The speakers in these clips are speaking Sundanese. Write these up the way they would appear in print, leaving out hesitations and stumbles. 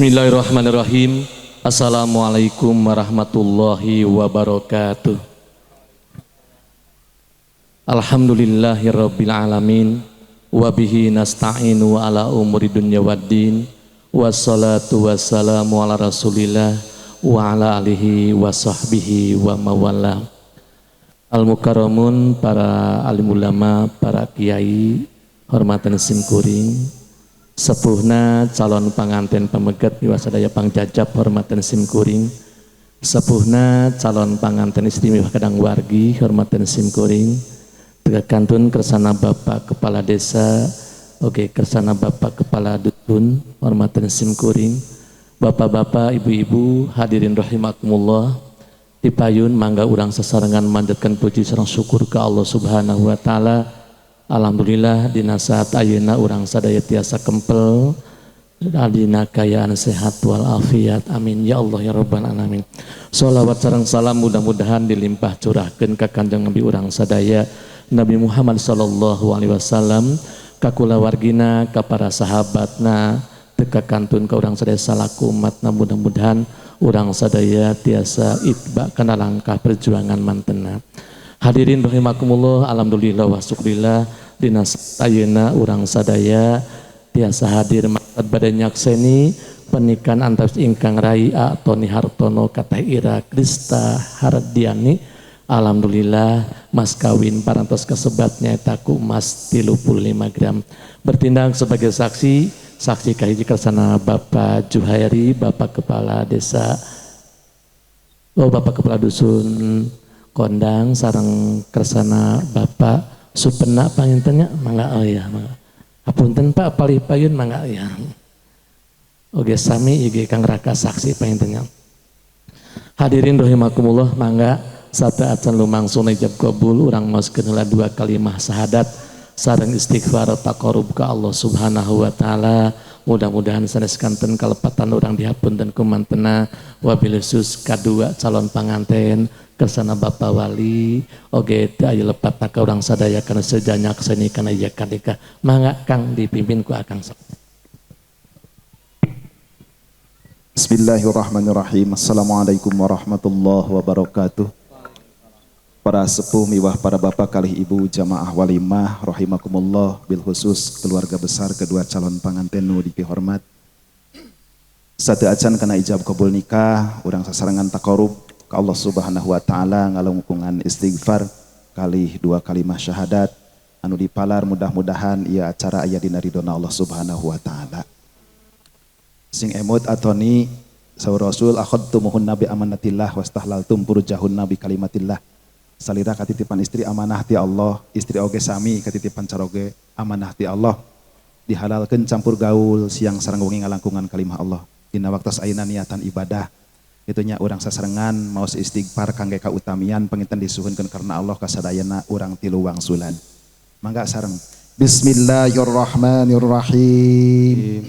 Bismillahirrahmanirrahim. Assalamualaikum warahmatullahi wabarakatuh. Alhamdulillahirabbil alamin wa bihi nasta'inu ala umuri dunya waddin. Wassalatu wassalamu ala Rasulillah wa ala alihi wa sahbihi wa mawala. Al mukarramun, para alim ulama, para kiai, hormatan simkuring. Sepuhna calon panganten pameget miwasadaya pangjajab hormatan simkuring. Sepuhna calon panganten istri miwah kadang wargi hormatan simkuring. Kantun kersana Bapak Kepala Desa, oke kersana Bapak Kepala Dusun hormatan simkuring. Bapak-bapak, ibu-ibu hadirin rahimakumullah. Dipayun mangga urang sasarengan manjatkan puji sareng syukur ke Allah Subhanahu wa taala. Alhamdulillah dina saat ayeuna urang sadaya tiasa kempel dina kaayaan sehat wal afiat, amin ya Allah ya rabbal alamin. Sholawat sareng salam mudah-mudahan dilimpah curahkeun ka Kanjeng Nabi urang sadaya Nabi Muhammad sallallahu alaihi wasallam, ka kulawargina, ka para sahabatna, teu kantun ka urang sadaya salaku umatna. Mudah-mudahan urang sadaya tiasa itba kana langkah perjuangan mantena. Hadirin rahimakumullah, alhamdulillah wa syukurillah dina ayeuna urang sadaya tiasa hadir maksad bade nyakseni pernikahan antawis ingkang rai A Tony Hartono ka Teh Ira Krista Hardiani. Alhamdulillah mas kawin parantos kasebatnya taku emas 35 gram. Bertindak sebagai saksi, saksi kahiji kersana Bapak Juhairi, Bapak Kepala Desa, oh Bapak Kepala Dusun Kondang, sareng kersana Bapak Supena pangintennya mangga, oh ya mangga. Hapunten Pak palih payun mangga ya. Oke sami ieu Kang Raka saksi pangintennya. Hadirin rahimakumullah, mangga sateuacan lumangsung ijab kabul urang maoskeun heula dua kalimah syahadat sareng istighfar taqarrub ka Allah Subhanahu wa taala. Mudah-mudahan sanes kanten kalepatan urang dihapunten ku mantena, wabil khusus kadua calon panganten kersana Bapak Wali oge teu aya lepat ka urang sadaya kana sejanya keseni kana ieu kadika. Mangga Kang dipimpin ku Akang sok. Bismillahirrahmanirrahim. Assalamualaikum warahmatullahi wabarakatuh. Para sepuh miwah para bapak kalih ibu jamaah walimah rahimakumullah, bil khusus keluarga besar kedua calon panganten nu dipihormat. Sateuacan kana ijab kabul nikah urang sasarengan taqarrub ka Allah Subhanahu wa taala ngalungkungan istighfar kalih dua kalimah syahadat anu dipalar, mudah-mudahan ieu acara aya dina ridona Allah Subhanahu wa taala. Sing emut atoni saur Rasul, akhadtumuhunna bi amanatillah wastahlaltum furujahunna bi kalimatillah. Salira katitipan istri amanah ti Allah, istri oge sami katitipan caroge amanah ti Allah. Dihalalkeun campur gaul siang sareng wengi ngalangkungan kalimah Allah. Dina waktos ayeuna niatan ibadah. Itunya urang sasarengan maos istighfar kangge kautamian panginten disuhunkeun karena Allah kasadayana urang tilu wangsulan. Mangga sareng Bismillahirrahmanirrahim.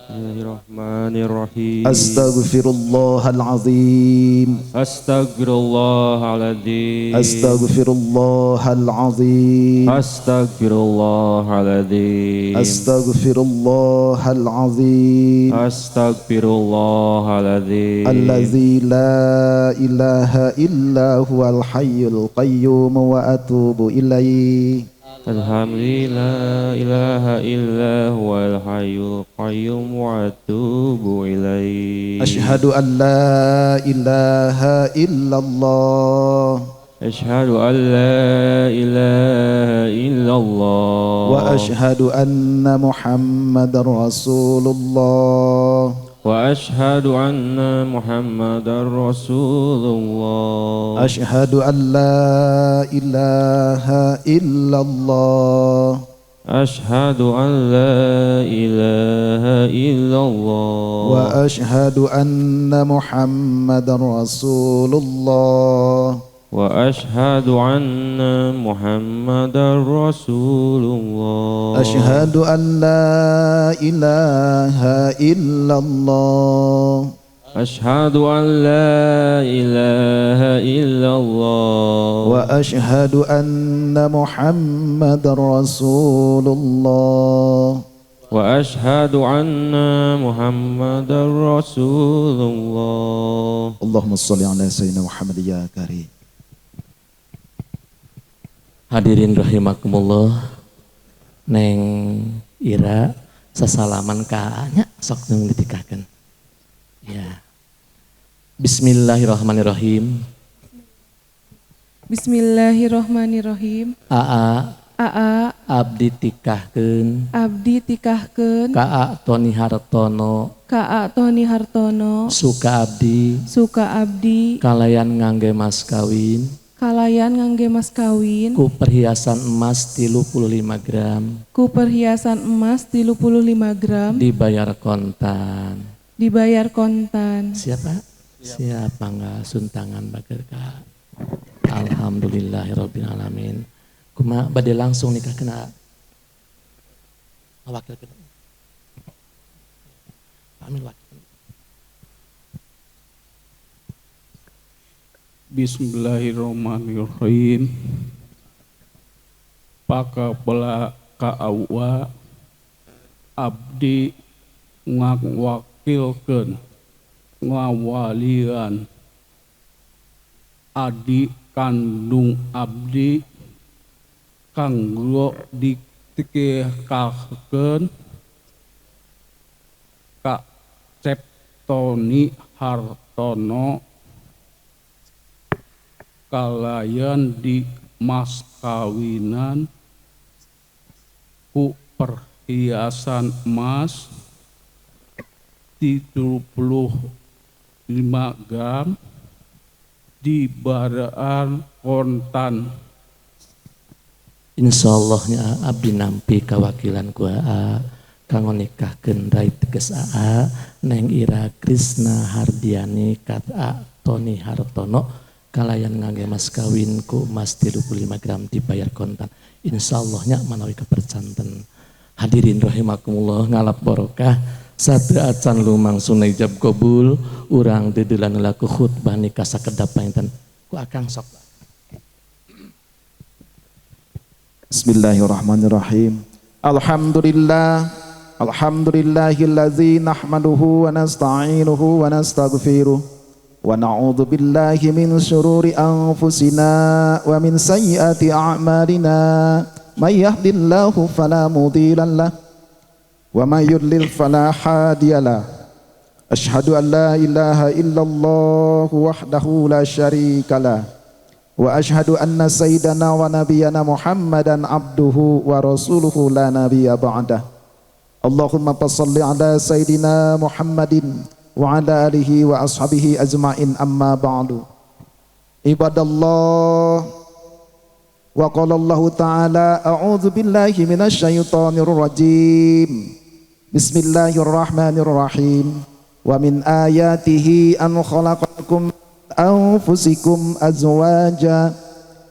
Bismillahirrahmanirrahim. Astaghfirullahalazim. Astaghfirullahaladzim. Astaghfirullahalazim. Astaghfirullahaladzim. Astaghfirullahalazim. Astaghfirullahaladzim. Allazi la ilaha illa huwal hayyul qayyum wa atubu ilaihi. Alhamdulillah ilaha illa huwal hayyul qayyum wa atubu ilaihi. Asyhadu an la ilaha illallah. Asyhadu an la ilaha illallah. Wa asyhadu anna Muhammadar Rasulullah. Wa asyhadu anna Muhammadar Rasulullah. Asyhadu an la ilaha illallah. Asyhadu an la ilaha illallah. Wa asyhadu anna Muhammadar Rasulullah. Wa asyhadu anna Muhammadar Rasulullah. Asyhadu an la ilaha illallah. Asyhadu an la ilaha illallah. Wa asyhadu anna Muhammadar Rasulullah. وأشهد أن محمدا رسول الله. اللهم صل على سيدنا محمد ya karim. Hadirin rahimakumullah, Neng Ira sasalaman ka nya sok nung ditikakeun. Ya. Bismillahirrahmanirrahim. Bismillahirrahmanirrahim. Aa Aa abdi tikahkeun, abdi tikahkeun ka A Tony Hartono, ka A Tony Hartono, suka abdi, suka abdi kalayan ngangge mas kawin, kalayan ngangge mas kawin ku perhiasan emas 35 gram, ku perhiasan emas 35 gram dibayar kontan, dibayar kontan. Siapa? Siapa enggak suntangan bager ka. Alhamdulillahirabbil alamin. Kuma bade langsung nikah kena wakil kena. Amin wakil. Bismillahirrahmanirrahim. Pakapala kaawa abdi ngawakilkeun ngawalian adi kandung abdi kanggo ditikahkeun ka Ceptoni Hartono kalayan di mas kawinan ku perhiasan emas 35 gram dibaraan kontan. Insyaallah abdi nampi kawakilan ku AA kanggo nikahkeun rai teges AA Neng Ira Krisna Hardiani kat A Tony Hartono kalayan ngangge mas kawin ku emas 35 gram dibayar kontan. Insyaallah nya manawi kepercanten. Hadirin rahimakumullah, ngalap barokah satu acan lumangsun ijab kabul urang dedelan laku khutbah nikah sakedap panginten ku akang sok. Bismillahirrahmanirrahim. Alhamdulillah, alhamdulillahillazi nahmaduhu wa nasta'inuhu wa nastaghfiruh wa na'udzu billahi min syururi anfusina wa min sayyiati a'malina. May yahdihillahu fala mudilla lahu wa may yudlil fala hadiya lahu. Asyhadu an la ilaha illallah wahdahu la syarika lahu wa asyhadu anna sayyidana wa nabiyyana Muhammadan abduhu wa rasuluhu la nabiyya ba'dah. Allahumma shalli ala sayyidina Muhammadin wa ala alihi wa ashabihi ajma'in, amma ba'du. Ibadallah, wa qala Allah ta'ala, a'udzu billahi minasy syaithanir rajim. Bismillahirrahmanirrahim. Wa min ayatihi an khalaqakum anfusikum azwaja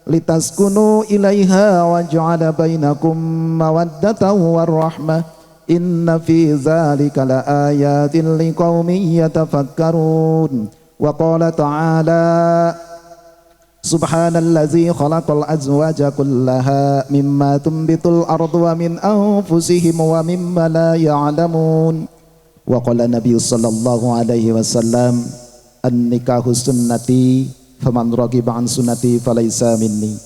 litaskunu ilaiha wa ja'ala bainakum mawaddatan warahmah. Inna fi dzalika laayatin liqaumin yatafakkarun. Wa qala ta'ala, subhanallazi khalaqal azwaja kullaha mimma tunbitul ardu wa min anfusihim wa mimma la ya'lamun. Wa qala nabiy sallallahu alaihi wasallam, an-nikahu sunnati faman ragiba an sunnati falaysa minni.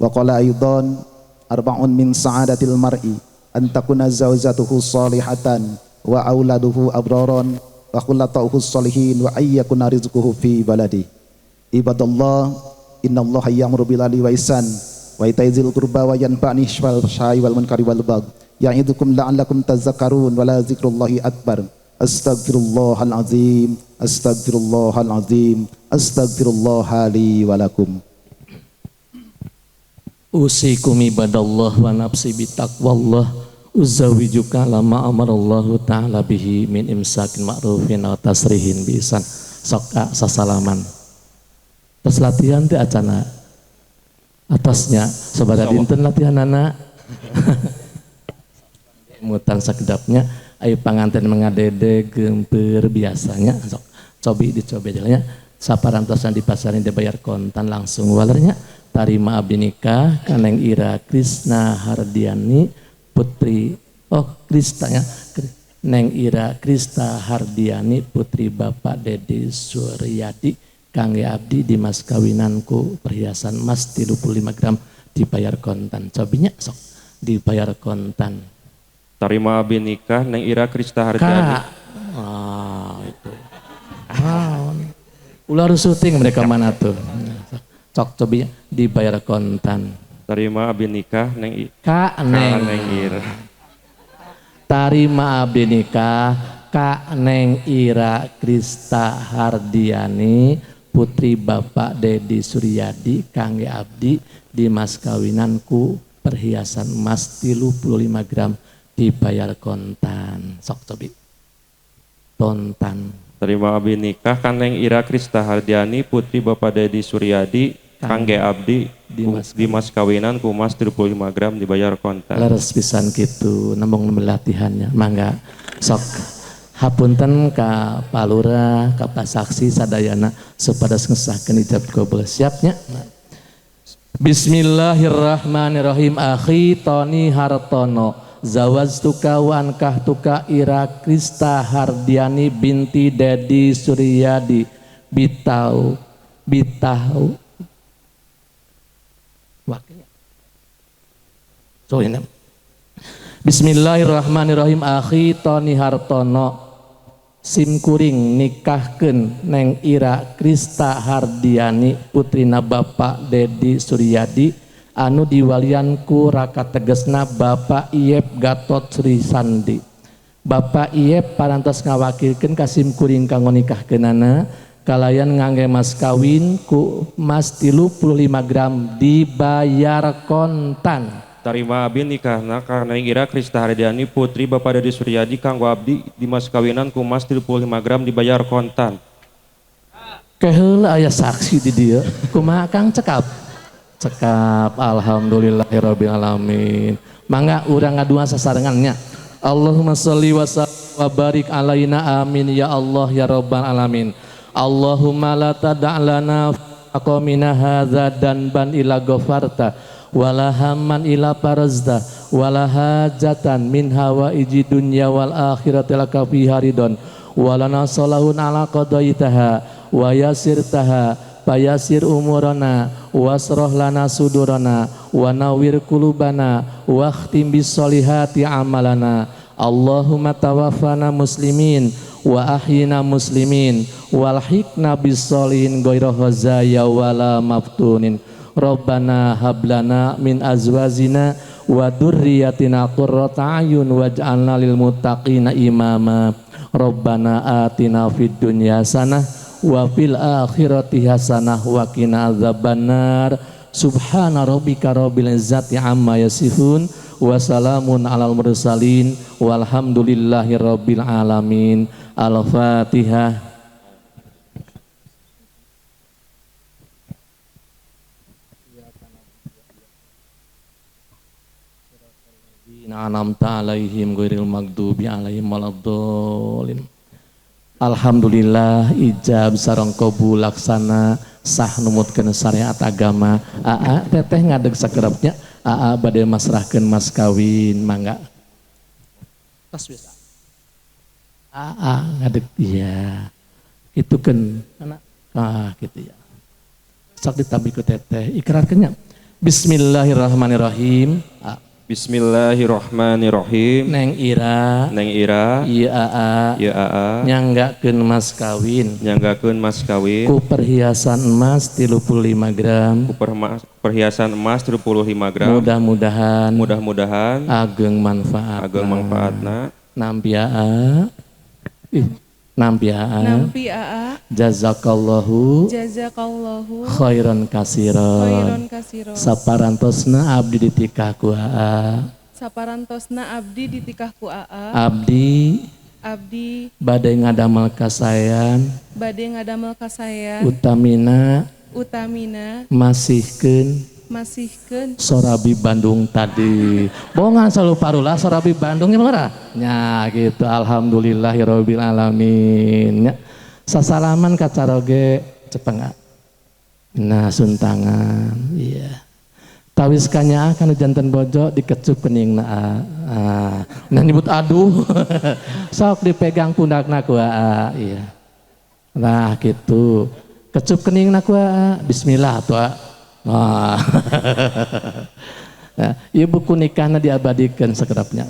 Wa qala aidan, arba'un min sa'adatil mar'i an takuna zawjatuhu salihatan wa auladuhu abraran wa khulata'uhu salihin wa ayyakuna rizquhu fi baladi. Ibadallah, innallaha ya'muru bil adli wa ihsan wa ita'i dzil qurba wa yanha 'anil fahsya'i wal munkari wal baghi ya'idukum la'allakum tadhakkarun wa la dzikrullahi akbar. Astaghfirullahal azim, astaghfirullahal azim, astaghfirullah li wa lakum. Usikum ibadallah wa nafsi bitaqwallah uzawijuka lama amarallahu ta'ala bihi min imsakin ma'rufin wa tasrihin biisan. Sok sasalaman. Terus latihan teh acana atasnya sabada dinten latihan anak mutan sakedapnya ayo panganten mengadede gempeur biasanya sok cobi dicobi jalannya saparantosan di pasarin dibayar kontan langsung walernya. Tarima abdi nikah kaneng Ira Krisna Hardiani putri Oh, Kristanya Neng Ira Krista Hardiani putri Bapak Dedi Suryadi kangge abdi di mas kawinanku perhiasan emas 35 gram dibayar kontan. Cobinya sok dibayar kontan. Tarima abdi nikah Neng Ira Krista Hardiani. Ah, itu. Ah, ulah syuting mereka mana tuh. Sok cobinya dibayar kontan. Tarima abdi nikah Neng Ka Neng, Neng Ira. Tarima abdi nikah Ka Neng Ira Krista Hardiani putri Bapak Dedi Suryadi kangge abdi di mas kawinanku perhiasan emas 35 gram dibayar kontan. Sok cobi. Kontan. Tarima abdi nikah ka Neng Ira Krista Hardiani putri Bapak Dedi Suryadi kangge abdi di mas kawinan ku emas 35 gram dibayar kontan. Leres pisan kitu nembong latihannya mangga sok hapunten ka palura ka pasaksi sadayana supados ngesahkeun ijab kabul siapnya. Bismillahirrahmanirrahim. Akhi Tony Hartono zawaztuka wa ankahtuka Ira Krista Hardiani binti Dedi Suryadi bitau bitau wakilnya. So, ini. Bismillahirrahmanirrahim. Akhi Tony Hartono simkuring nikahkeun Neng Ira Krista Hardiani putrina Bapak Dedi Suryadi anu diwalian ku raka tegesna Bapak Iyep Gatot Sri Sandi. Bapak Iyep parantos ngawakilkeun ka simkuring kanggo nikahkeunana kalayan ngangge mas kawin ku emas 35 gram dibayar kontan. Tarima abdi nikahna ka Neng Ira Krista Hardiani putri Bapak Dedi Suryadi kanggo abdi di mas kawinan ku emas 35 gram dibayar kontan. Keheula aya saksi di dieu. Kumaha Kang cekap? Cekap, alhamdulillahirabbil alamin. Mangga urang ngadua sasarengannya. Allahumma sholli wa sallim wa barik alaina amin ya Allah ya rabbal alamin. Allahumma la tad'a lana aqamina hadza danban ila ghafarta wala hamman ila farazta wala hajatan min hawaiji dunya wal akhirati laka fiha ridon wala nasalahun ala qadaitaha wa yasirtaha fayasir umurana wasroh lana sudurana wa nawwir qulubana wakhtim bis solihati amalana. Allahumma tawaffana muslimin wa ahyina muslimin walhiqna bis solihin ghaira khazaya wala maftunin. Rabbana hablana min azwajina wa dzurriyyatina qurrata a'yun waj'alna lil muttaqina imama. Rabbana atina fid dunya hasanah wa fil akhirati hasanah wa qina adzabannar. Subhana rabbika rabbil izzati amma yasifun wa salamun alal mursalin walhamdulillahi rabbil alamin. Al-Fatihah. An'amta alaihim ghairil maghdubi alaihim waladdallin. Alhamdulillah ijab sareng qabul laksana sah numutkeun syariat agama. Aa teteh ngadeg sakerepnya, aa bade masrahkeun mas kawin mangga. Tos bisa. Aa ngadeg iya. Kitukeun anak ah gitu ya. Sok ditabi ku teteh ikrarkeun nya. Bismillahirrahmanirrahim. Bismillahirrahmanirrahim. Neng Ira, Neng Ira, ieu aa, ieu aa, nyanggakeun mas kawin, nyanggakeun mas kawin, ku perhiasan emas 35 gram, ku perhiasan emas 35 gram. Mudah-mudahan, mudah-mudahan ageng manfaatna, ageng manfaatna. Nampi aa, ih, nampi aa, nampi aa. Jazakallahu, jazakallahu khairan kasiron, khairan kasiron. Saparantosna abdi ditikah ku aa, saparantosna abdi ditikah ku aa. Abdi, abdi bade ngadamel kasayan, bade ngadamel kasayan. Utamina, utamina masihkeun, masihkeun Sorabi Bandung tadi. Bongan selalu parulah Sorabi Bandung ya marah. Nya gitu, alhamdulillahirabbil alamin. Nya sasalaman ka caroge cepengah. Nah suntangan, iya. Tawis kanyaah kana janten bojo, dikecup keningna. Ah, nah, nyebut aduh. Sok dipegang pundakna ku aa, iya. Nah, gitu. Kecup keningna ku aa. Bismillah tuh. Nah. Nah, ieu buku nikahna diabadikan sekerapnya.